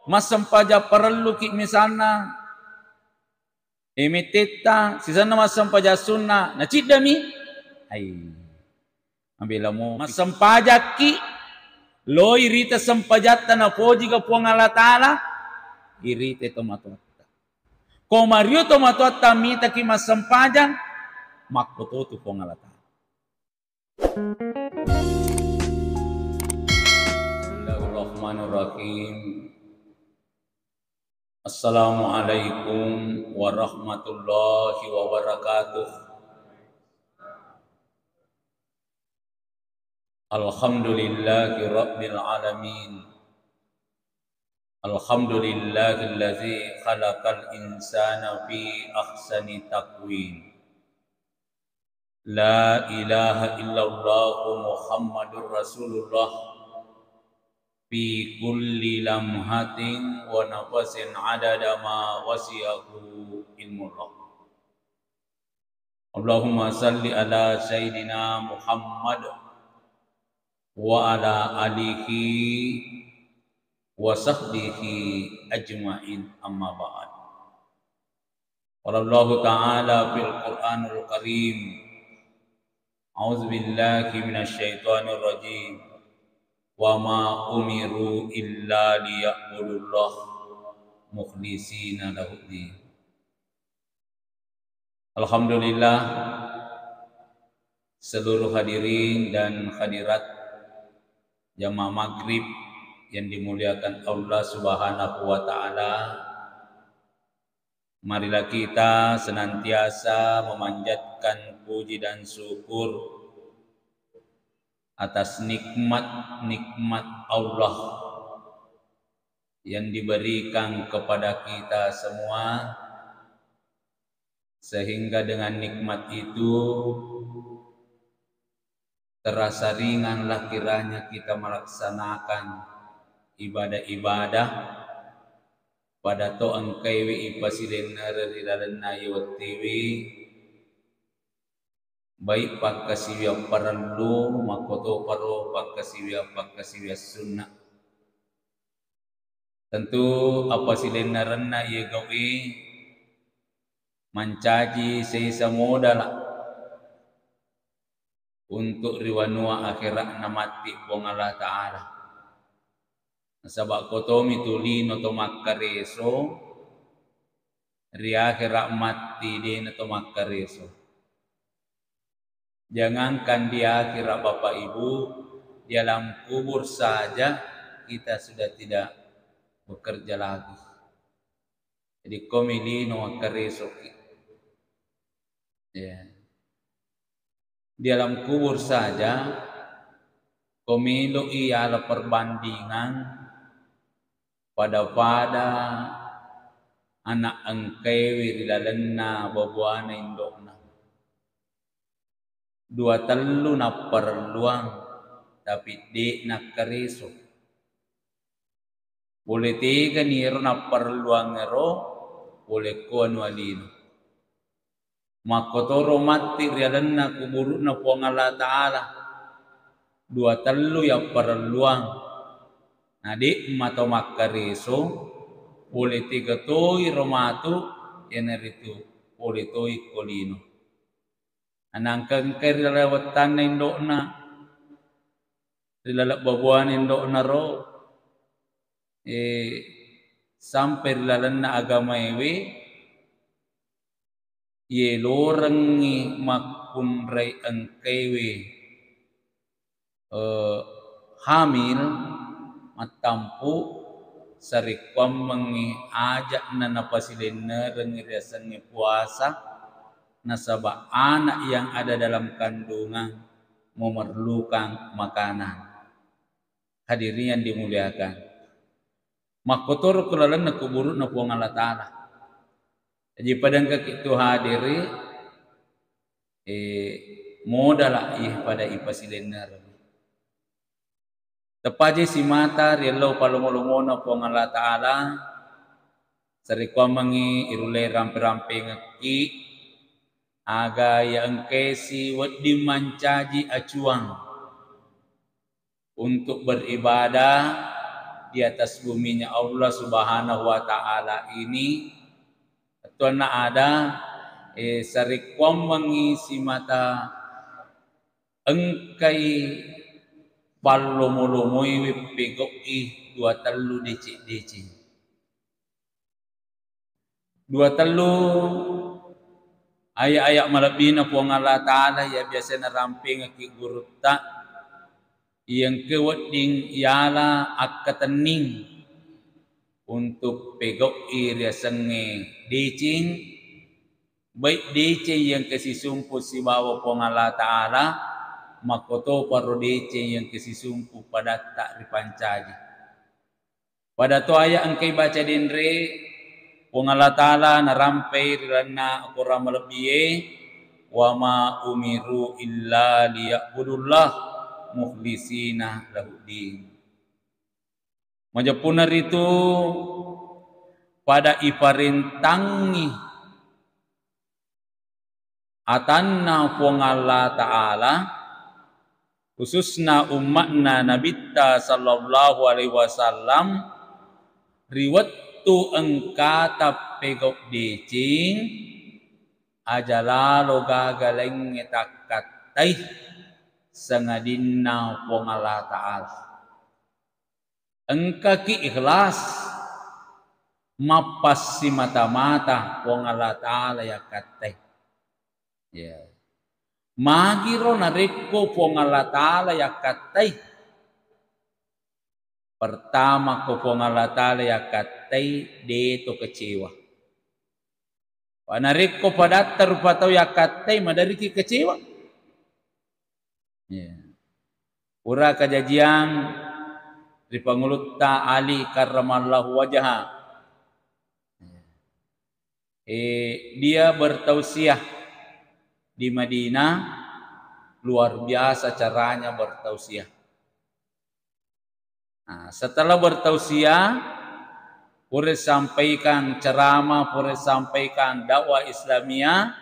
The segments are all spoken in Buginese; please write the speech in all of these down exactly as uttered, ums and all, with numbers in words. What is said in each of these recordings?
Massempajang parelluki misalna, e, mettetta, sisenna massempajang sunna, naciddami? Ai. Mabela mo. Massempajakki, loi rita sempajatta napojiga Puang Allah Ta'ala, irita tomatoatta. Ko mario tomatoatta mitaki massempajang, makkototu Puang Allah Ta'ala. Bismillahirrahmanirrahim. Assalamualaikum warahmatullahi wabarakatuh. Alhamdulillahi rabbil alamin. Alhamdulillahilladzi khalaqal insana fi ahsani taqwim. La ilaha illallah Muhammadur Rasulullah fi kulli lamhatin wa nafasin adada ma wasi'ahu ilmullah. Allahumma salli ala Sayyidina Muhammad wa ala alihi wa sahbihi ajma'in, amma ba'd. Qala Allahu ta'ala fil Qur'anil Karim, a'udzu billahi minasy syaithanir rajim. Wa ma umiru illa liya'budullaha mukhlishina lahuddin. Alhamdulillah, seluruh hadirin dan hadirat jamaah maghrib yang dimuliakan Allah Subhanahu wa Ta'ala, marilah kita senantiasa memanjatkan puji dan syukur atas nikmat-nikmat Allah yang diberikan kepada kita semua, sehingga dengan nikmat itu terasa ringanlah kiranya kita melaksanakan ibadah-ibadah pada to engkaiwi ipasilennereng ri lalenna iye wettuewe, baik pakkasiwiang parellu, makkotoparo pakkasiwiang-pakkasiwiang sunna. Tentu appasilennerenna iye gau'e mancaji seisa modala untuk ri wanua akhera'na matti Puang Allah Ta'ala. Nasaba kotomi tu lino to makkareso, ri akhera matti de'na to makkareso. Jangankan di akhirat, Bapak Ibu, di alam kubur saja kita sudah tidak bekerja lagi. Jadi, ko mi lino makkaresoki. Ya. Di alam kubur saja, ko melo'i yala perbandingan pada-pada anak engkaiwi ri lalenna babuana indo'na. Dua tellu napparelluang, tapi de' nakkareso. Pole tegani ero napparelluangngero, pole ko anu alino. Makkotoro matti ri alenna kuburu'na Puang Allah Ta'ala. Dua tellu yapparelluang. Na de' mato makkareso, pole tega toi ro matu, iyanaritu pole toi ko lino. Anangka engkai ri laleng wettanna indo'na, ri laleng babuana indo'na ro, eh, sampai ri lalenna agamaewe, yelorengngi makkunrai engkaiwe, eh, hamil, mattampu, sarekkuammengngi aja'na napasilennerengngi riasengnge puasa, nasaba anak yang ada dalam kandungan memerlukan makanan. Hadirin yang dimuliakan, makkotoro ku lalenna kuburu'na Puang Allah Ta'ala. Jaji, pada engkaki tu hadiri, eh, modala iya pada ipasilennereng. Teppaji simata ri ellau palomo-lomona Puang Allah Ta'ala, sarekkuammengngi irullei rampe-rampengekki aga iya engkaisi wedding mancaji acuang untuk beribadah di atas buminya Allah Subhanahu wa Ta'ala ini, tuanna ada, eh, sarekkuammengngi simata engkai pallomo-lomoiwi pegau'i dua tellu deceng-deceng. Dua tellu aya-aya malebbina Puang Allah Ta'ala iya biasa narampengekki gurutta, iya engka wedding yala akkatenning untuk pegau'i riasengnge deceng, baik deceng iya engka sisumpu sibawa Puang Allah Ta'ala, makkotoparo deceng iya engka sisumpu padatta ripancaji. Pada to aya engkai baca denre, Puang Allah Ta'ala narampei ri lalenna Akorang malebbie, "Wa ma umiru illa liya'budullah mukhlisina lahuddin." Majeppunna ritu pada iparentangngi atanna Puang Allah Ta'ala, khususna umma'na Nabitta sallallahu alaihi wasallam, ri wettu engkata pegau deceng, aja lalo gaga laingnge takkattai sangadinna Puang Allah Ta'ala. Engkaki ikhlas, mappassimata-mata Puang Allah Ta'ala yakkattai. Ya. Magiro narekko Puang Allah Ta'ala yakkattai? Pertama, ko Puang Allah Ta'ala yakkattai, deto kecewa. Narekko padatta rupa tau yakkattai, maderiki kecewa. Ya. Pura kajajiang ri Pangulutta Ali karramallahu wajha. Eh, dia bertausiah di Madinah, luar biasa caranya bertausiah. Nah, setelah bertausiah, pura sampaikan ceramah, pura sampaikan dakwah Islamiyah,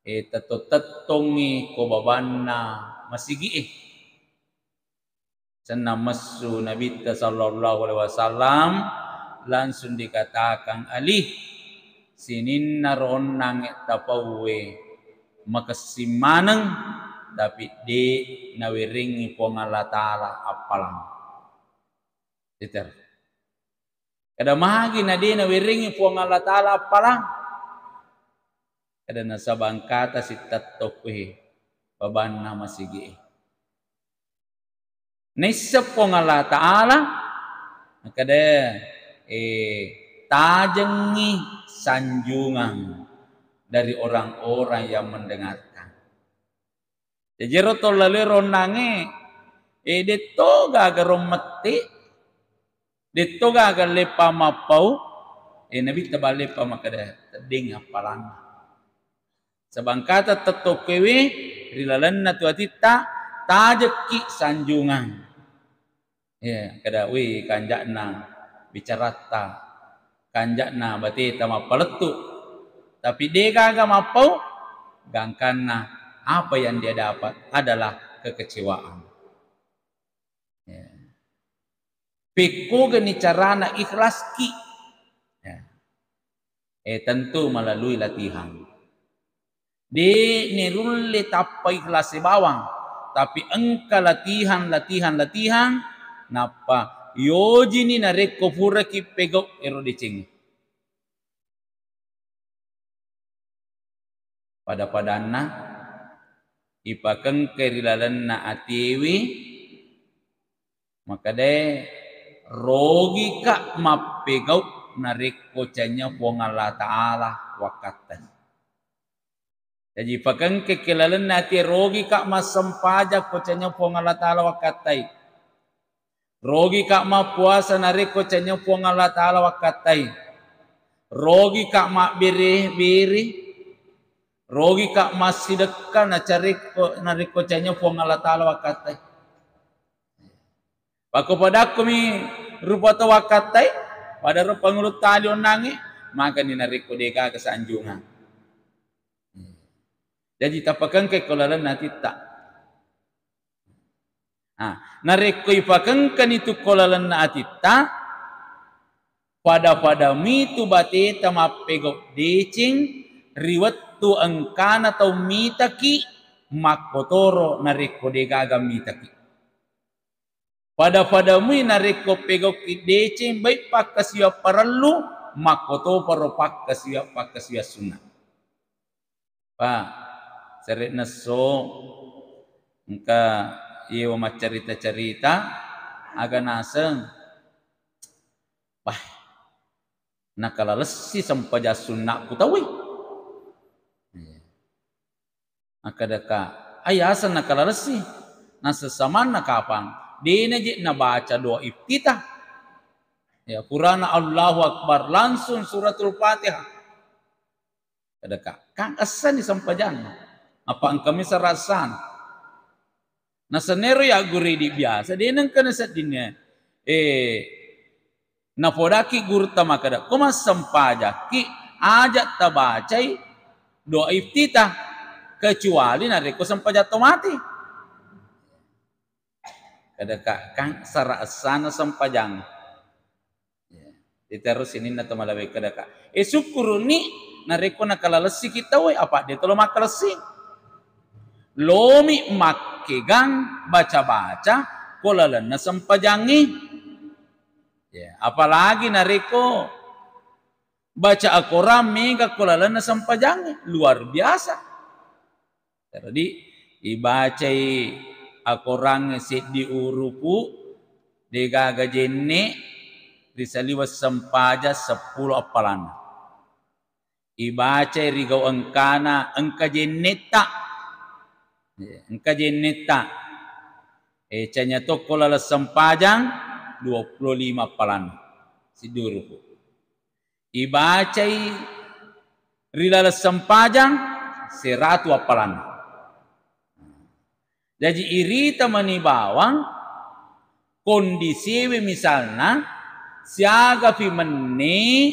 eh, tetto-tettongngi ko babanna masigi'e. Senna messu Nabitta sallallahu alaihi wasallam, langsung dikatakan, "Ali, sininna ronnangnge tapauwe makessing maneng, tapi de nawerengngi Puang Allah Ta'ala appalang." Iter. Kada magi na de nawerengngi Puang Allah Ta'ala appalang? Kada nasaba engkata sittetto kuwi babanna masigi'e. Naisseng Puang Allah Ta'ala, makkeda, eh, tajengngi sanjungang dari orang-orang yang mendengarkan. Jaji ero to laloi ronnangnge, eh, detto gaga ro mette, detto gaga leppa mappau, eh, Nabitta baleppa makkeda, teddeng appalanna. Sabangkata tettokkewe ri lalenna tu atitta, tajekki sanjungang. Iya, kada, wih, kanjakna bicaratta, kanjakna bateta mappalettu. Tapi de gaga mappau, gangkanna apa yang dia dapat adalah kekecewaan. Ya. Pekkogani carana ikhlaski? Ya. Eh, tentu melalui latihan. De nerulle tappa ikhlas bawang, tapi engka latihan, latihan, latihan, nappa yojini narekko puraki pegau ero decengnge. Pada-padanna ipakengke ri lalenna atiwi, makkedae, rogika mappegau narekko canya Puang Allah Ta'ala wakkattai. Jaji, pakengke ke lalenna ati, rogika massempajang ko canya Puang Allah Ta'ala wakkattai. Rogika mappuasa narekko canya Puang Allah Ta'ala wakkattai. Rogika mabbere-bere. Rogika massidekka nacarekko, narekko canya Puang Allah Ta'ala wakkattai. Pakko padakkomi rupa tau wakkattai, pada ro pangulutta ali onnangnge, makani narekko degaga sanjungang. Jaji, tapakengke ko lalenna atitta. Nah, narekko ipakengkani tu ko lalenna atitta, pada-pada mitu bateta mappegau deceng ri wettu engkana tau mitaki, makkotoro narekko degaga mitaki. Pada-pada mui narekko pegauki deceng, baik pakkasiwiang parellu, makkotoparo pakkasiwiang, pakkasiwiang sunna. Pa, sere'na esso engka yewa maccarita-carita, aga naseng, bah, nakalalessi sempajang sunnaku tauwe. Iya. Makkedaka, ayaseng nakalalessi, naseng samanna kapang, dena je nabaca doa iftitah. Ya, purana Allahu Akbar, langsung suratul Fatihah. Kedaka, kang essani sempajanna. Apa engka mi sarasan. Nasenero ya guru idi biasa, de nengka naseddinna. Eh, napodaki gurutta makkeda, ko massempajakki, aja tabacai doa iftitah, kecuali narekko sempajang to mati. Kedaka, kang sara essana sempajang. Ya. Iterus sininna to malawe kedaka. E, sukkuruni narekko nakalalessiki tauwe, apa de tolo makkalessi. Lomi makkegang baca-baca ko lalenna sempajangngi. Ya, apalagi narekko baca Al-Quran mega ko lalenna sempajangngi, luar biasa. Jadi, ibacai Al-Quran seddi urupu, degaga jenne, ri saliweng sempajang seppulo appalanna. Ibacai ri gau engkana, engka jennetta. Engka jennetta. Eh, canya tokko laleng sempajang, dua puluh lima appalanna. Siddi urupu. Ibacai ri laleng sempajang seratu appalanna. Jaji irita mani bawang kondisiwe, misalna siagapi menne,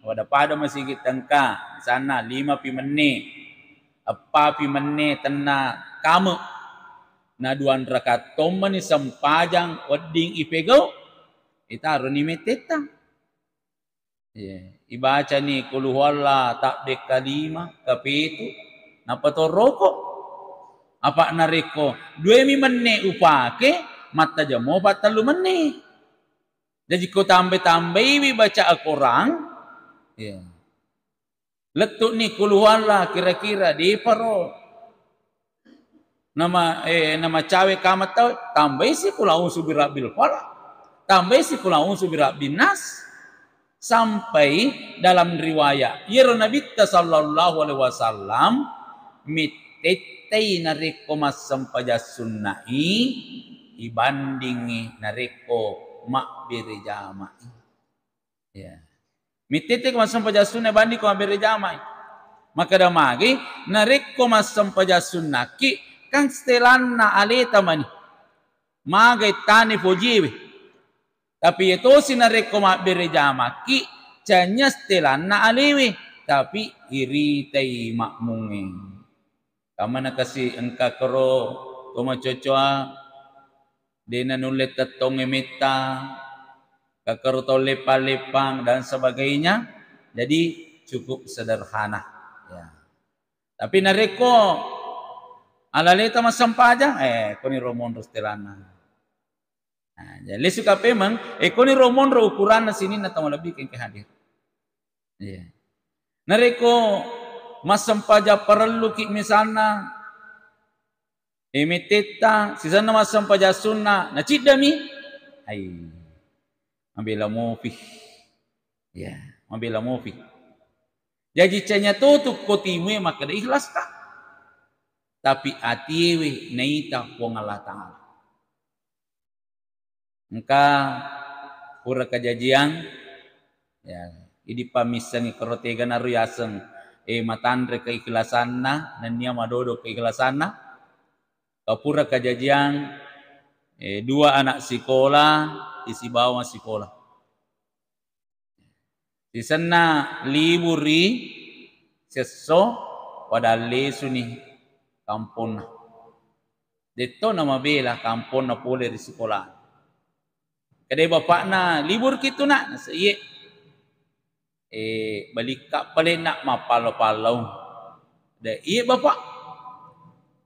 pada-pada masigi tengka, misalna limapi menne, eppapi menne tenna kame, na duanraka tommani sempajang wedding ipegau, itaroni mettetta. Iya. Ibacani qul huwallah tabbe kalima, kapitu, nappa toroko. Apa narekko duemi menne upake, mattajeng mopa tellu menne. Jaji ko tambai-tambaiwi baca Al-Quran, iya. Lettu'ni qul huwallah kira-kira deparo. Nama, eh, namacawe kama tau, tambaisi qul a'udzu birabbil falaq, tambaisi qul a'udzu birabbin nas, sampai dalam riwayat, iyaro Nabitta sallallahu alaihi wasallam mittettai narekko massempajang sunna'i ibandingi narekko mabbere jama'i. Ya. Mittette ko massempajang sunna banding ko mabbere jama'i. Makkeda magi, narekko massempajang sunnaki, kan setelanna aleta mani. Magai tane pojiewe. Tapi yetosi narekko mabbere jamaki, canya setelanna alewe, tapi iritai makmungnge. Kamana kasi engka kero to macocoa, dena nulle tettongnge metta, kakero to leppang-leppang dan sebagainya. Jadi cukup sederhana. Ya. Tapi narekko alaleta massempajang, eh, koniro monro setelanna. Nah, jadi lesuka pemeng, eh, koniro monro ukuranna sininna tau malebbi engka hadir. Iya. Narekko massempajang parelluki misalna, eh, mettetta, sisenna massempajang sunna, naciddami, ai, mabela mopi. Ya, mabela mopi. Jaji canya totu ko timue makkeda ikhlaska. Tapi atiewe naita Puang Allah Ta'ala. Engka pura kajajiang, ya, idi pammissengi kero tegana ro yaseng, eh, matanre keikhlasanna, nennia madodo keikhlasanna. Ka pura kajajiang, eh, dua anak sikola, isibawa sikola. Sisenna liburi siesso, pada lesuni kamponna. Detto namabela kamponna pole ri sikola. Kedai bapakna, "Libur ki tu, Nak?" Nase, "Iye." "Eh, balikka pale, Nak, mappallau-pallau." "De, iye, Bapak."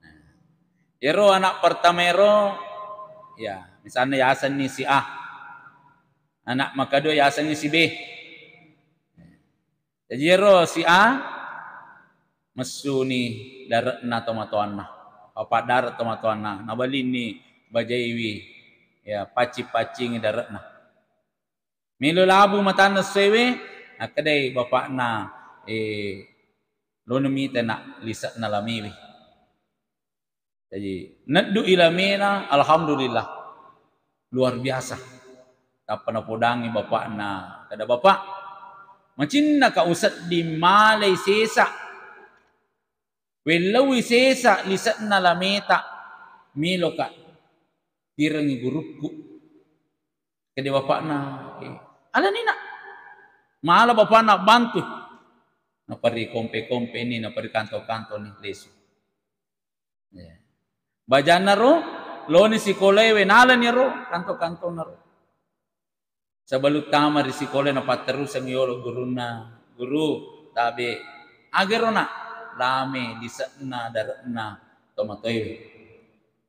Nah, ero anak pertama ero, ya, misalnya yasenni si A. Anak makadua yasenni si B. Jaji ero si A messuni dare'na tomatoanna, papadare' tomatoanna, nabalinni bajaiwi, ya, paccing-paccingi dare'na. Melo labu matanna essoewe, akkedai bapakna, eh, "Loni mita, Nak, lise'na lamewe." Jaji, neddu'i lamena, alhamdulillah. Luar biasa. Tappa napodangngi bapakna, kada, "Bapak, macinnaka usedding malai sesa. Wellaui sesa lise'na lameta, meloka tirengngi gurukku." Kedai bapakna, eh, "Alani, Nak." Mala bapakna bantu. Napari kompe-kompe ni, napari kantong-kantong ni, lesu. Ya. Bajanna ro, loni sikolae we, nalani ro kantong-kantongna ro. Sebelum tama ri sikolae, napatteruseng yolo gurunna, "Guru, tabe, agaro, Nak, lame lise'na dare'na tomatoewe?"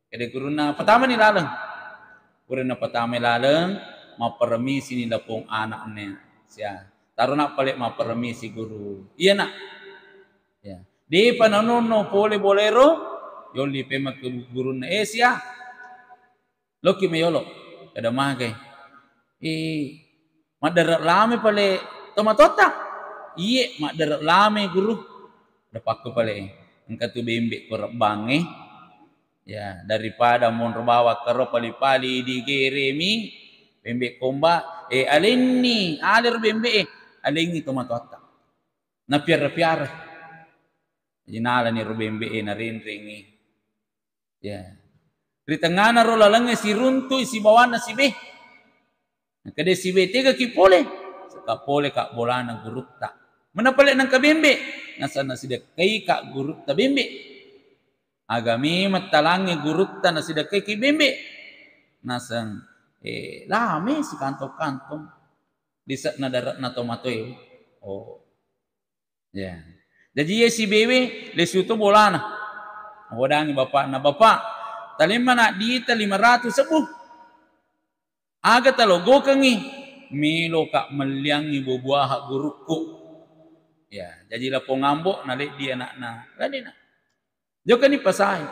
Kede gurunna, "Patamani laleng." Pura napatamai laleng, mappermisini lapong anakne sia. "Taro, Nak, pale mappermisi, Guru." "Iya, Nak." Ya. Depa nanonno pole bolero, yolli pemeng ke gurunna, "Eh, sia, loki mayolo." Kada magai. "Eh, maddere' lame pale tomatoatta?" "Iye, maddere' lame, Guru." Ada pakko pale, "Engka tu bembe' ko rebbangnge. Ya, daripada monro bawang karo pali-pali digeremi bembe' komba, eh, alenni, alero bembe' e, alengngi tomatoatta." Napiara-piara. Jadi nalani ro bembe' e, narenrengngi. Ya. Ri tengngana ro lalengnge siruntu'i sibawanna si B. Nakkeda si B, "Tegaki pole?" "Seka pole, Kak, bolana gurutta." "Mena pale nengka bembe'?" "Naseng nasidekkai, Kak, gurutta bembe'." Aga memeng talangnge gurutta nasidekkaiki bembe'? Naseng, eh, lame sikantong-kantong. Lise'na dare'na tomatoe. Oh. Ya. Jaji iye si B we, lesu to bolana. Napodangngi bapakna, "Bapak, talemmana dita lima ratu sebbu. Aga talogokengngi?" "Meloka melliangngi buah-buaha gurukku." Ya, jaji lapong ambo' naleddi anakna, "Ladena, jokani pasai."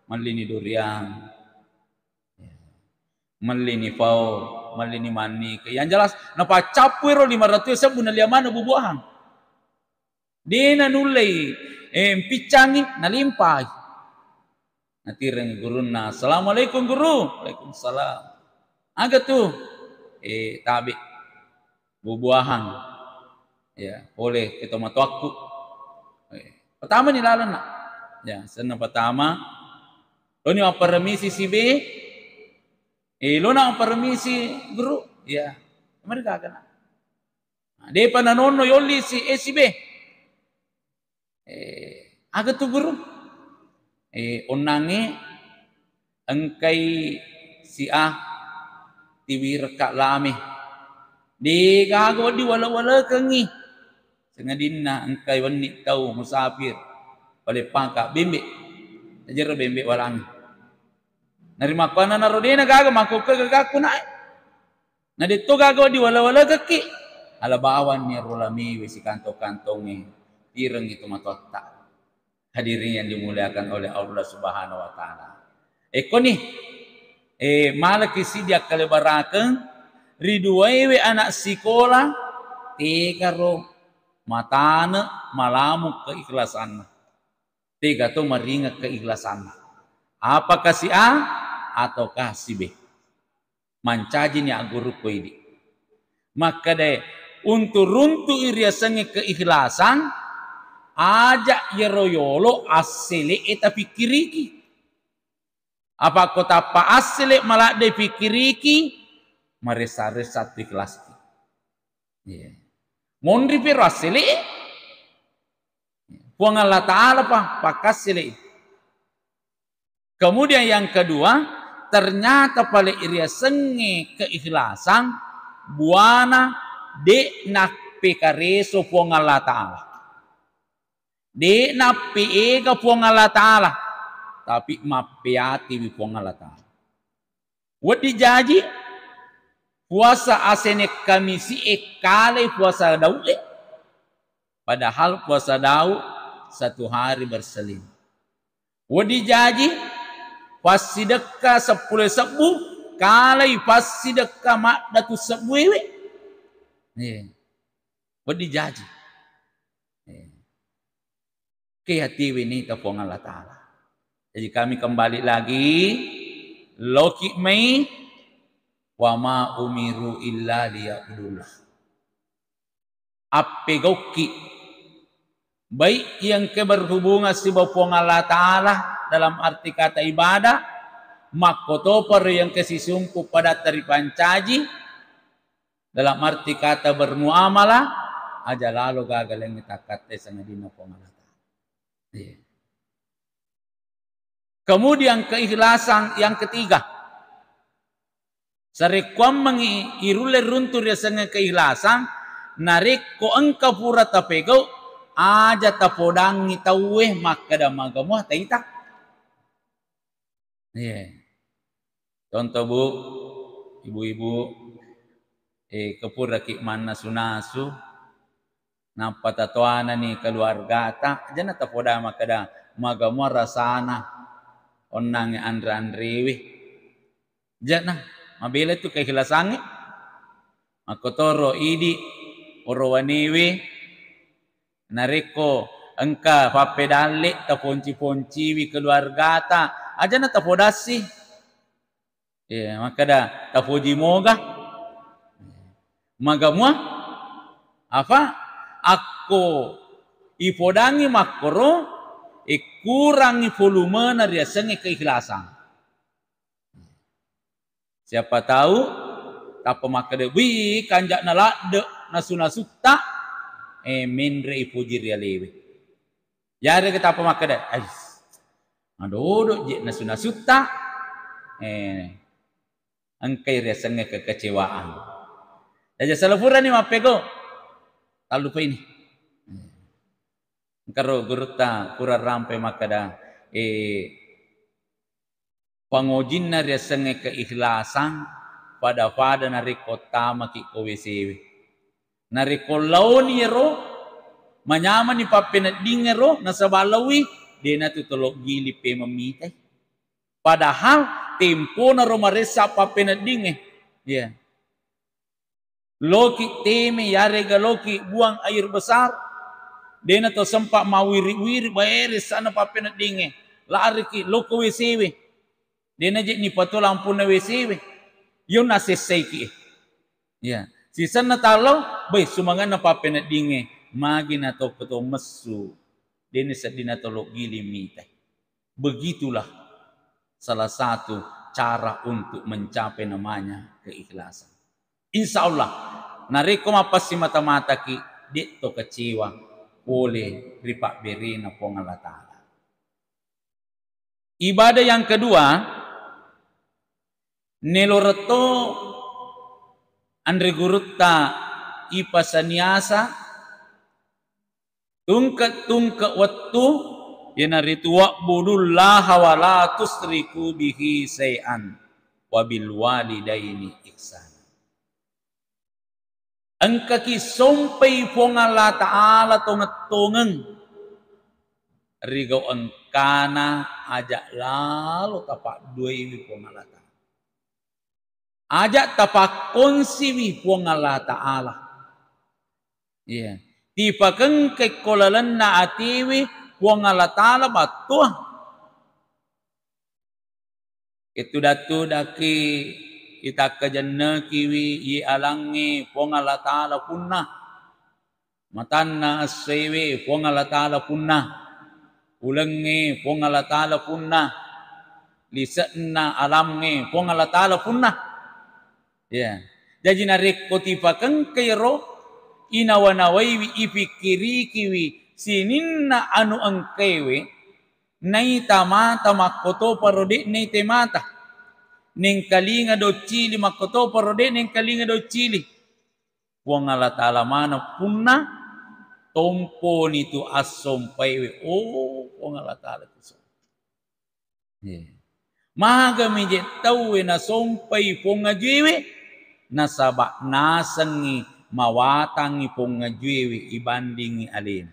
Mellini duriang. Mellini pao, mellini mannike. Yang jelas, napaccappu ero lima ratu sebbu, nalia maneng buah-buahan. Dena nullei, eh, mpiccangi, nalimpai. Natireng gurunna, "Assalamualaikum, Guru." "Waalaikumsalam." "Aga tu?" "Eh, tabe, buah-buahan. Ya, pole ke tomatoakku." Eh, patamani laleng, Nak. Ya, senna patama. Loni mappermisi si B. Eh, lona mappermisi, Guru. Ya, mari gaga, Nak. Nah, depa nanonno yolli si, eh, si B. Eh, aga tu, Guru? Eh, onnangnge engkai si A tiwirekka lame. De gaga wedding wale-walekengngi. Sangadinna engkai wenni tau musafir, paleppangka bembe'. Tajero bembe' walangnge. Narimakkuannanaro dena gaga makkokkoe gagakku, Nak. Nadetto gaga wedding wale-walekekki, ala bawanni ero lamewe sikantong-kantongnge, tirengngi tomatoatta. Hadirin yang dimuliakan oleh Allah Subhanahu wa Ta'ala. Ekkoni, eh, malaki sidi akkalebarakeng ri duaewe anak sikola, tegaro matane malamu keikhlasanna. Tega to maringeng keikhlasanna. Apakah si A ataukah si B? Mancajini aggurukku idi. Makkedae, untu' runtu'i riasengnge keikhlasan, aja' iyaro yolo assele'e tapikkiriki. Apa ko tappa assele' maladde pikkiriki, maressa-ressa tu ikhlaski. Iya. Monri pero assele'e. Puang Allah Ta'ala pa pakkassele'i. Kemudian yang kedua, ternyata pale riasengnge keikhlasan buana de' nappekareso Puang Allah Ta'ala. De' nappeega Puang Allah Ta'ala, tapi mappeatiwi Puang Allah Ta'ala. Wedding jaji puasa Asene Kamisi e kalai puasa Daud e. Padahal puasa Daud satu hari berseling. Wedding jaji passidekka seppulo sebbu kalai passidekka maddatu sebbu ewe. Iya. Wedding jaji. Iya. Ke atiwi nita Puang Allah Ta'ala. Jadi kami kembali lagi, loki mai, wa ma umiru illa liya'budullah. Appegauki, baik yang ke berhubungan siba Puang Allah Ta'ala dalam arti kata ibadah, makkotoparo yang ke sisumpu pada taripancaji, dalam arti kata bermuamalah, aja lalo gaga lengnge takkatte sangadinna Puang Allah Ta'ala. Iya. Kemudian keikhlasan yang ketiga. Sarekkuammengngi irulle runtu riasengnge keikhlasan, narekko engka pura tapegau, aja tapodangngi tauwe makkeda maga mua taita. Iya. Contoh, Bu, ibu-ibu, eh, kepuraki mannasu-nasu, nappa tatoanani keluargata, ajana tapoda makkeda, maga mua rasana onnangnge anre-anrewe. Jana, mabela tu keikhlasangnge. Makkotoro idi orowanewe, narekko engka pappedalle taponci-ponciwi keluargata, ajana tapodassi. Iya, makkeda tapoji moga. Maga mua? Apa? Akko ipodangngi makkoro, ikkurangngi volumena riasengnge keikhlasan. Siapa tahu, tappa makkeda, "Wih, kanja'na ladde' nasu-nasutta," eh, menre' ipoji ri alewe. Yarega tappa makkeda, "Ais, madodo je' nasu-nasutta," eh, engkai riasengnge kekecewaan. Jaja salafurani mappego, tallupai ni. Engkaro gurutta pura rampe makkeda, eh, pangojinna riasengnge keikhlasan pada-pada narekko tamaki ko W C we. Narekko laoni ero, manyamani pappeneddingngero, nasaba laowi, de'na tu tolo giling pemeng mitai. Padahal tempona ro maressa pappeneddingnge. Iya. Loki teme, yarega loki buang air besar, de'na to sempa mawiri-wiri, bae ressana pappeneddingnge. Lariki loko W C we. De'na je' nipato lampunna W C we. Yo nasessaiki. Ya, sisenna tallo, bai, sumangenna pappeneddingnge, magi natokko to messu. De'na seddinna tolo giling mitai. Begitulah salah satu cara untuk mencapai namanya keikhlasan. Insya Allah, narekko mappassimata-mataki, de'to kecewa pole ri pabberena Puang Allah Ta'ala. Ibadah yang kedua, neloreng to anre gurutta ipasaniasa tungke-tungke wettu, iyanaritu wa'budullaha wa la tusyriku bihi syai'an wa bil walidaini ihsana. Engkaki sompai Puang Allah Ta'ala tongeng-tongeng ri gau engkana, aja lalo tapadduaiwi Puang Allah Ta'ala. Aja tapakkongsiwi Puang Allah Ta'ala. Iya. Tipakengkai ko lalenna atiwi Puang Allah Ta'ala battua. Itudang-tudakki, itakkajennekiwi, iye alangnge Puang Allah Ta'ala punna. Matanna essoewe Puang Allah Ta'ala punna, ulengnge Puang Allah Ta'ala punna, lise'na alamnge Puang Allah Ta'ala punna. Ya. Jaji narekko tipakengkai ro, inawa-nawaiwi, ipikkirikiwi sininna anu engkaewe, Naita mata makkotoparo de' naita mata. Nengkalinga doccili makkotoparo de' nengkalinga doccili. Puang Allah Ta'ala maneng punna tomponi tu assompaiwe. Oh, Puang Allah Ta'ala tu sompa. Iya. Magami je tauwe nasompai pong ajuewe, nasaba nasengngi mawatangngi pong ajuewe ibandingngi alena.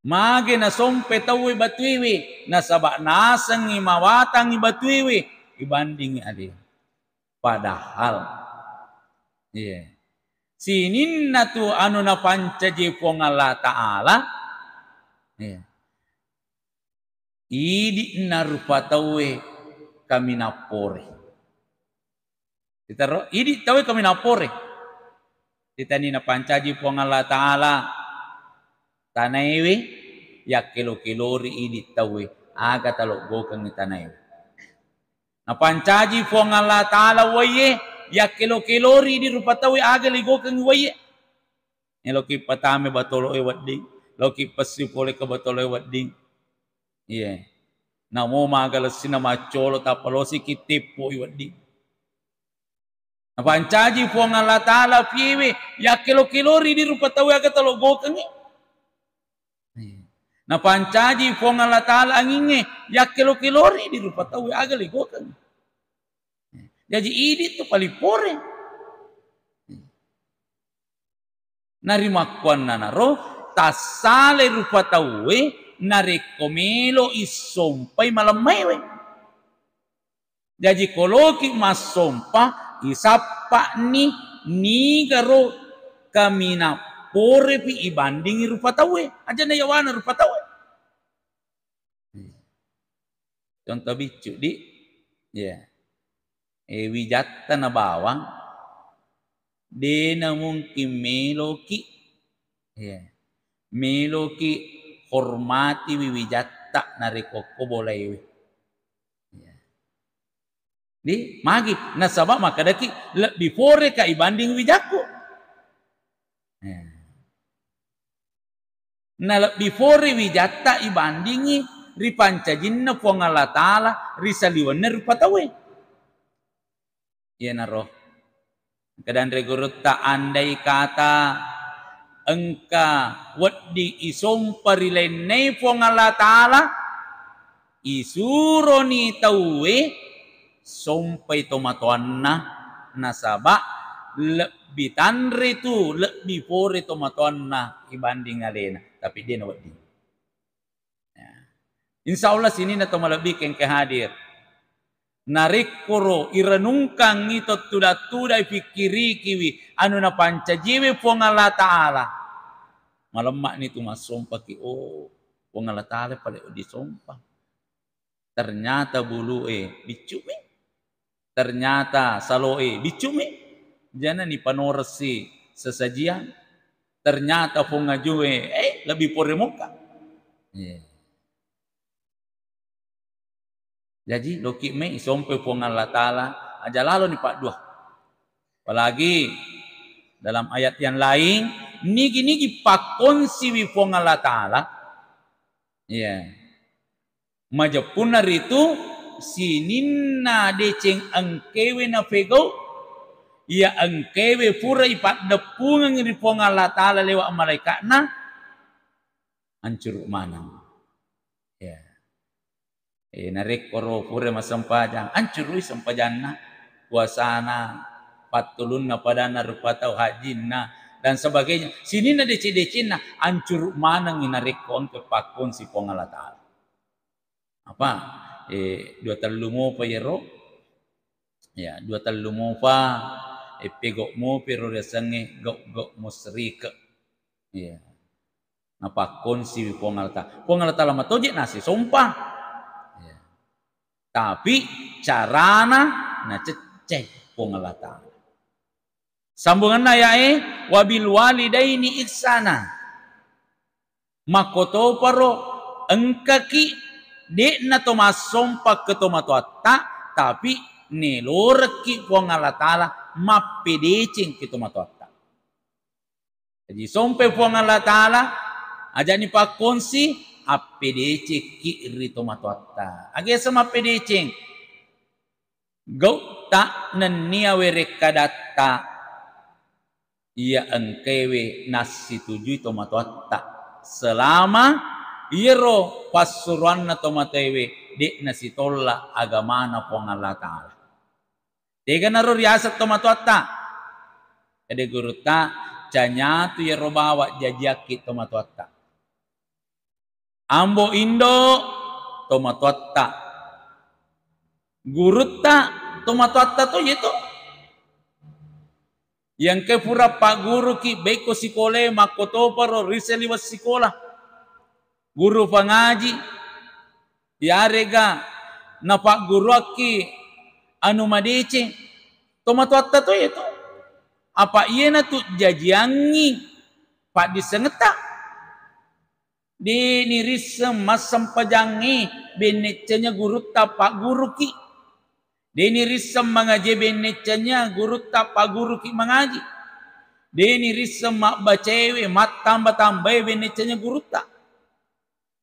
Mage nasompe tauwe batuewe, nasaba nasengngi mawatangngi batuewe ibandingngi alena. Padahal, iya, sininna tu anu napancaji Puang Allah Ta'ala, iya, idi'na rupa tauwe kaminappore. Itaro, idi tauwe kaminappore. Itani napancaji Puang Allah Ta'ala tanaewe, yakkelo-kelori idi tauwe, aga taloggokengngi tanaewe. Napancaji Puang Allah Ta'ala uwaiye, yakkelo-kelori idi rupa tauwe, aga ligokengngi uwaiye. Eloki patame batoloe wedding, loki pessi pole ke batoloe wedding. Iya. Namo magalessinna maccolo, tappa losiki teppoi wedding. Napancaji Puang Allah Ta'ala piewe, yakkelo-kelori di rupa tauwe aga taloggokengngi. Iya. Napancaji Puang Allah Ta'ala angingnge, yakkelo-kelori di rupa tauwe aga ligokengngi. Jaji idi tu paling pore. Narimakkuannanaro, tassale rupa tauwe narekko melo issompai malemmaiwe. Jaji koloki massompa, isappa'ni nigaro kaminapporepi ibandingi rupa tauwe. Aja na yawana rupa tauwe. Contoh biccu, di. Iya. Eh, wijatta na bawang, de na mungkin meloki, iya, meloki hormatiwi wijatta narekko ko bolaewe. Iya. Di, magi, nasaba makkedaki lebbi pore ka ibanding wijakku. Iya. Nalebbi pore wijatta ibandingi ripancajinna Puang Allah Ta'ala ri saliwenna rupa tauwe. Iyanaro engka danre gurutta, andai kata engka wedding isompa ri lainnae Puang Allah Ta'ala, isuroni tauwe sompai tomatoanna, nasaba lebbi tanre tu, lebbi pore tomatoanna ibanding alena, tapi de nawedding. Ya. Insya Allah sininna to malebbi kengke hadir. Narekkoro irenungkangngi to tuda-tuda, ipikkirikiwi anu napancajiwe Puang Allah Ta'ala. Malemma'ni tu massompaki, oh, Puang Allah Ta'ala pale disompa. Ternyata bulu'e biccu'mi. Ternyata salo'e biccu'mi. Janani panoressi sesajian. Ternyata pong ajue, eh, lebih pore mokka. Iya. Jaji, loki me isompe Puang Allah Ta'ala, aja laloni paddua. Apalagi dalam ayat yang lain, nigi-nigi pakkonsiwi Puang Allah Ta'ala. Iya. Majeppunna ritu sininna deceng engkewe napegau, iya engkewe pura ipaddeppungeng ri Puang Allah Ta'ala lewat malaika'na, ancuru maneng. Ya. Eh, narekko ro pura massempajang, ancurui sempajanna, puasana, pattulunna padanna rupa tau, hajjinna, dan sebagainya. Sininna dece-decenna, ancuru manengngi narekko engka pakkonsi Puang Allah Ta'ala. Apa? Eh, dua tellu mopa iyaro. Ya, dua tellu mopa, eh, pegau mopa ro riasengnge gau-gau musyrike. Ya. Napakkonsiwi Puang Allah Ta'ala. Puang Allah Ta'ala matoje nasisompa. Ya. Tapi carana naceccai Puang Allah Ta'ala. Sambunganna ayae, "Wabil walidaini ihsana." Makkotoparo engkaki de'na to massompa ke tomatoatta, tapi nelorekki Puang Allah Ta'ala mappedeceng ke tomatoatta. Jaji, sompe Puang Allah Ta'ala, ajani pakkonsi, appedecekki ri tomatoatta. Aga yaseng mappedeceng? Gau'ta nennia werekkadatta iya engkaewe nassitujui tomatoatta, selama iyaro passuroanna tomatoaewe de'na sitolla agamana Puang Allah Ta'ala. Teganaro riaseng tomatoatta. Ede gurutta, canyatu iyaro bawa jajiakki tomatoatta. Ambo indo tomatoatta. Gurutta tomatoatta to yeto. Yang ke pura pagguruki, baikko sikolae makkotoparo ri saliweng sikola. Guru pangaji, yarega napagguruakki anu madeceng, tomatoatta to yeto. Apa iyanatu jajiangngi paddissengetta. De' nirisseng massempajangnge benneccanya gurutta pagguruki. De' nirisseng mangaji benneccanya gurutta pagguruki mangaji. De' nirisseng mabbacaewe mattamba-tambae benneccanya gurutta.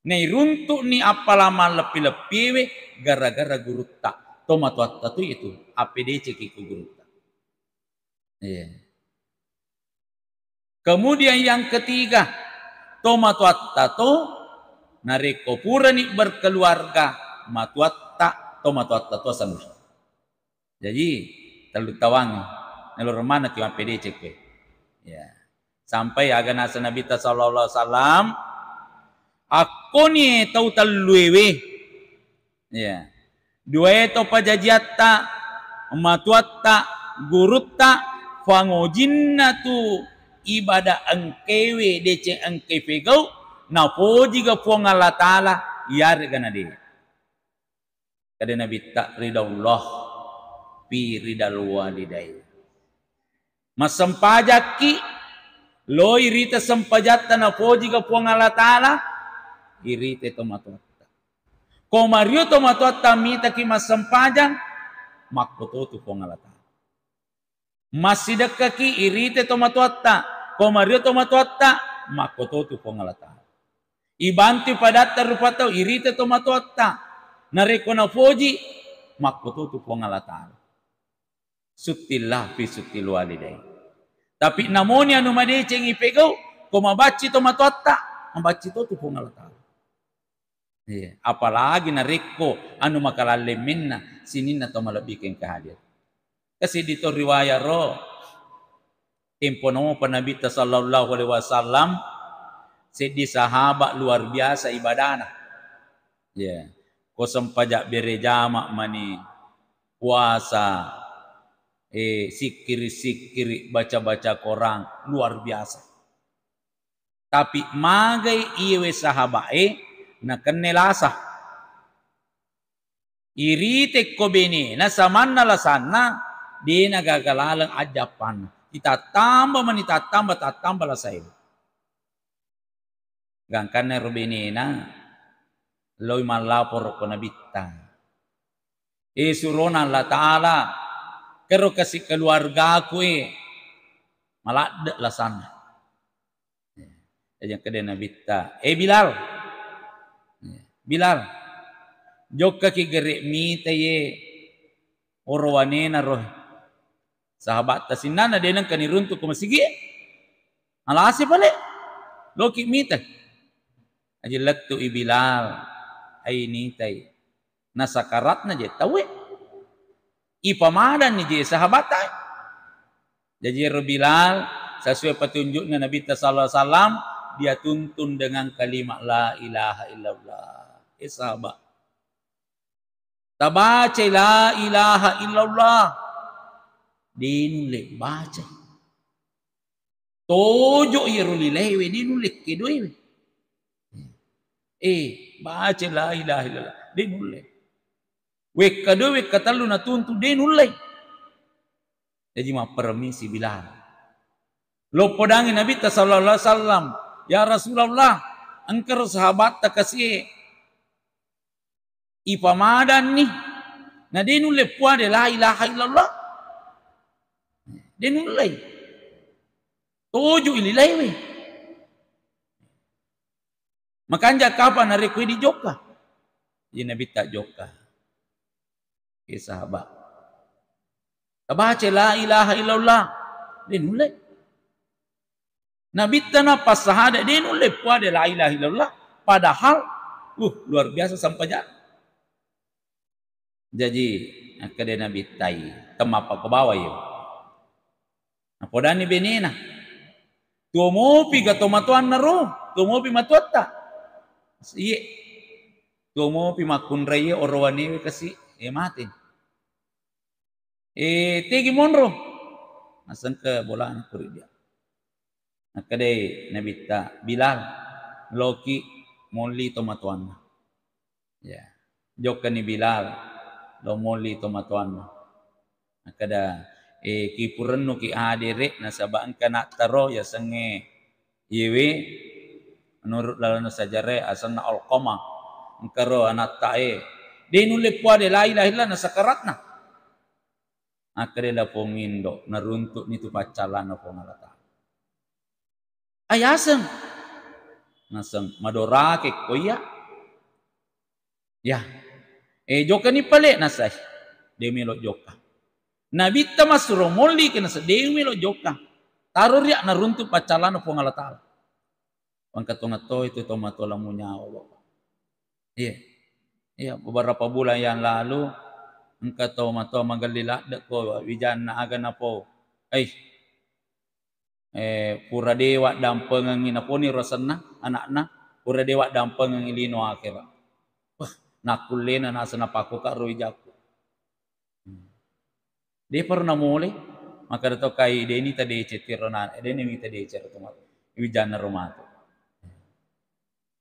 Nairuntu'ni appalang malleppi-leppiewe gara-gara gurutta. Tomatoatta tu itu appedeceki ku gurutta. Iya. Kemudian yang ketiga, tomatoatta to narekko purani berkeluarga, matuatta, tomatoatta to senna. Jaji, tellu tawangngi, naloreng manekki mappedeceng koe. Ya. Sampai aga naseng Nabitta sallallahu alaihi wasallam, akkoni tau telluewe. Ya. Duae to pajajiatta, matuatta, gurutta, fangojinna tu ibadah engkewe deceng engke pegau, napojiga Puang Allah Ta'ala, iyarega nade. Kade Nabitta, ridallah fi ridal walidain. Massempajakki, lo irite sempajatta napojiga Puang Allah Ta'ala, irite tomatoatta. Ko mario tomatoatta mitaki massempajang, makkototu Puang Allah Ta'ala. Massidekkaki irite tomatoatta, ko mario tomatoatta, makkototu Puang Allah Ta'ala. Ibantu padatta rupa tau irite tomatoatta, narekko napoji, makkototu Puang Allah Ta'ala. Suttillah fi suttil walidain. Tapi namoni anu madeceng ipegau, ko mabacci tomatoatta, mabacci totu Puang Allah Ta'ala. Iya, apalagi narekko anu makalallemmenna sininna tau malebbikeng engka hadir. Kasiddi to riwayat ro, tempo nopa Nabitta sallallahu alaihi wasallam, seddi sahabat luar biasa ibadana. Iya, ko sempajang berejama mani, puasa, eh, sikkiri-sikkiri, baca-baca Quran, luar biasa. Tapi magai iyewe sahaba'e nakenne lasa. Irite ko benena samanna lasanna, dena gaga laleng ajjappanna. Itattamba mani tattamba, tattamba lasae. Gangkanna ero benena, loi mallaporo ko Nabitta. Eh, surona Allah Ta'ala, kero kasi keluargaku, eh, maladde lasanna. Jaji engka de Nabitta, "Eh, Bilal. Bilal, jokkaki gere mita ye orowanena ro sahabatta sinnana de nengka niruntu ko masigi. Alase pale. Loki mita." Aji lettu i Bilal, ai nitai. Nasakaratna je tauwe. Ipamadanni je sahabatta. Jaji ero Bilal, sesuai petunjuknya Nabitta sallallahu alaihi wasallam, dia tuntun dengan kalimat la ilaha illallah. Eh, sahabat. Tabacai la ilaha illallah. De nulle bacai. Tojo iyaro lilaewe, de nulle kedoewe. Eh, baca la ilaha illallah, de nulle. Wekka dua, wekka tellu natuntu, de nulle. Jaji mappermisi Bilal. Loppodangi Nabitta sallallahu alaihi wasallam, "Ya Rasulullah, engkaro sahabatta kasie ipamadanni, na de nulle puade la ilaha illallah." De nulle. Tojo ililaiwe. Makanja kapang narekko idi jokka? Jadi Nabitta jokka. Eh, sahabat. Tabaca la ilaha illallah. De nulle. Nabitta na passahada de nulle puade la ilaha illallah. Padahal, uh, luar biasa sampajang. Jaji, akkeda Nabittai, temmappa ko bawai yo. Napodani benena, tuo mopi ga tomatoanna ro, tuo mopi matuatta. Iye, tuo mopi makkunraie orowanewe kasi, e, mate. E, tegi monro. Nasengka bolana kuri dia. Nakkedai Nabitta, "Bilal, loki molli tomatoanna." Ya. Jokkani Bilal, lo molli tomatoanna. Nakkeda, "Eh, kipurennuki adere, nasaba engka nattaro yasengnge iyewe, menurut lalenna sejarah asenna Alqamah. Engkaro anatta e. De nulle puade la ilaha illallah nasakaratna." Akkeda lapong indo, naruntu'ni tu paccallanna Puang Allah Ta'ala. Ayaseng. Naseng, madorake ko iya. Ya. Eh, jokkani pale nasai. De melo jokka. Nabitta massuro molli ke nasai, de melo jokka. Taro ria naruntu paccallanna Puang Allah Ta'ala. Engka tongetto itu tomatoa lamu nyawa, Bapak. Iya. Iya, beberapa bulan yang lalu, engka tomatoa magelli ladde ko wijanna aga napau. Eh, eh, pura dewa dampengengi naponi rasenna anakna, pura dewa dampengengi lino akhirat. Wah, nakkullena naseng napakkoka ro wijakku. Depa ro namole, makkeda to kai, deni tadeceng tiro na, deni mi tadeceng ro tomatoa, wijanna ro matu.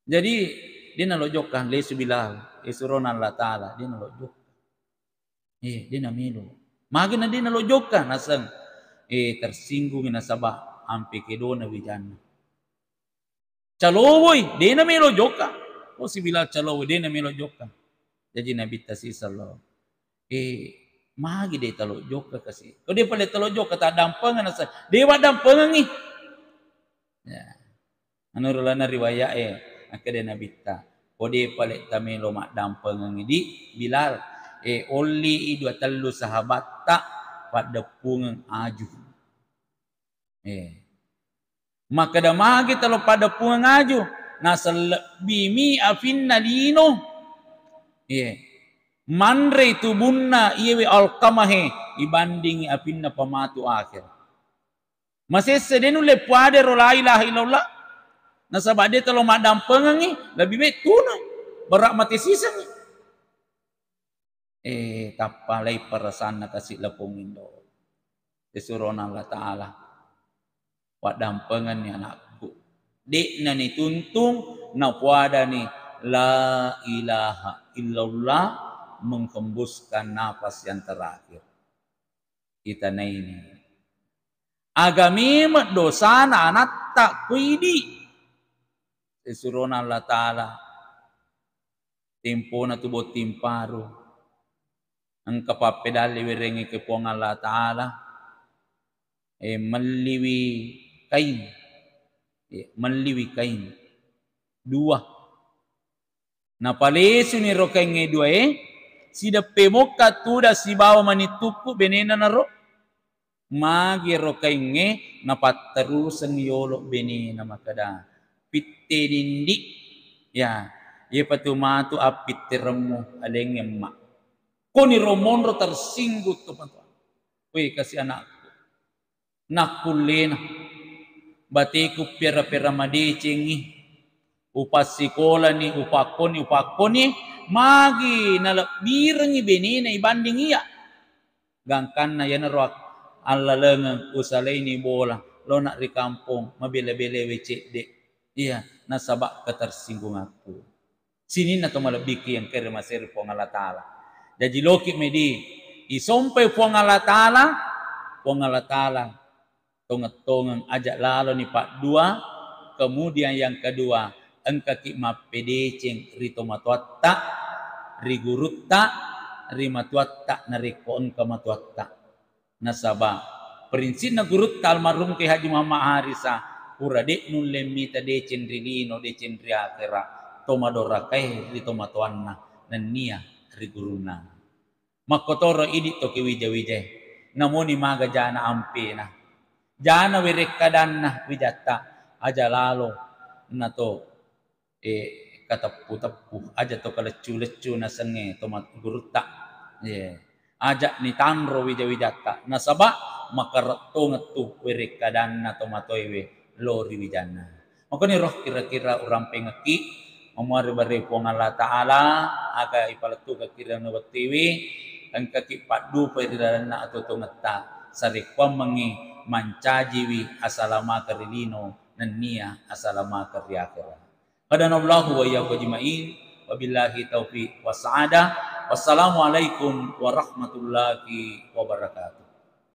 Jadi, de nalo jokka, lesu Bilal, eh, surona Allah Ta'ala, de nalo jokka. Eh, de namelo. Magi na de nalo jokka, naseng, eh, tersinggungi nasaba ampe kedona wijanna. Calowoi, de namelo jokka. Oh, si Bilal calowoi, de namelo jokka. Jaji Nabitta siseng lo, "Eh, magi de talo jokka kasi? Ko de pale talo jokka, taddampengeng nasa, de waddampengengi." Ya. Menurut lalenna riwayat e, akkeda Nabitta, "Ko de pale tamelo maddampengengi di Bilal, eh, olli i dua tellu sahabatta paddeppungeng aju." Eh. Makkeda magi talo paddeppungeng aju, naseng lebbimi afinna lino. Eh. Manrei tubunna iyewe Alqamahe ibandingi afinna pamatu akhir. Masesse de nulle puade ro la ilaha illallah. Nasaba de talo maddampengengi, lebih baik tuna. Berat mate sisengi. Eh, tappalai perasanna kasi lapong indo. Disurona Allah Ta'ala, "Waddampengenni anakku." De'na nituntung, napuadani la ilaha illallah menghembuskan napas yang terakhir. Itanaini. Aga memeng dosana anatta kuidi. Disurona Allah Ta'ala, tempona tu botting paru. Engka pappedalli werengnge ke Puang Allah Ta'ala, eh, melliwi kain. Eh, melliwi kain. Dua. Napalesuni ro kaingnge duae, sideppe mokka tudang sibawa manittukku benena naro. Magi ero kaingnge napatteruseng yolo benena makkeda, "Pitte dindi, ya, iyepatu matu appitteremmu alengnge emma." Koniro monro tersinggung to matu. Weh, kasi anakku. Nakkullena bateku piara-piara madecengi, upassikolani, upakkoni, upakkoni, magi nalebbirengi benena ibanding iya. Gangkanna iyanaro ak-, allalengeng usalaini bola, lona ri kampong, mabela-belewe cedde. Iya, nasaba ketersinggunganku. Sininna to malebbiki engkae ri maseri Puang Allah Ta'ala. Jaji loki medi isompai Puang Allah Ta'ala, Puang Allah Ta'ala tongeng-tongeng aja laloni paddua, kemudian yang kedua, engkaki mappedeceng ri tomatoatta, ri gurutta, ri matuatta, narekko engka matuatta. Nasaba, prinsipna gurutta almarhum Kiai Haji Muhammad Harisa, pura de nulle mita deceng ri lino, deceng ri akhera, to madorakae ri tomatoanna nennia ri gurunna. Makkotoro idi to ke wija-wijae, namoni maga jana ampena, jana werekkadanna wijatta, aja lalo nato eh, kateppu-teppu, aja to kaleccu-leccu nasengnge to mat-, gurutta. Eh, aja nitanro wija-wijatta, nasaba makarettongettu werekkadanna tomatoewe lo ri wijanna. Makoni roh kira-kira urampengekki, mamuare bare Puang Allah Ta'ala, aga ipalettukekki ri anu wettuewe, engkaki paddupai ri lalenna atuo-tuongetta, sarekkuammengngi mancajiwi asalamakeng ri lino nennia asalamakeng ri akhera. Hadanallahu wa iyyakum ajma'in. Wabillahi taufiq was sa'adah. Wassalamualaikum warahmatullahi wabarakatuh.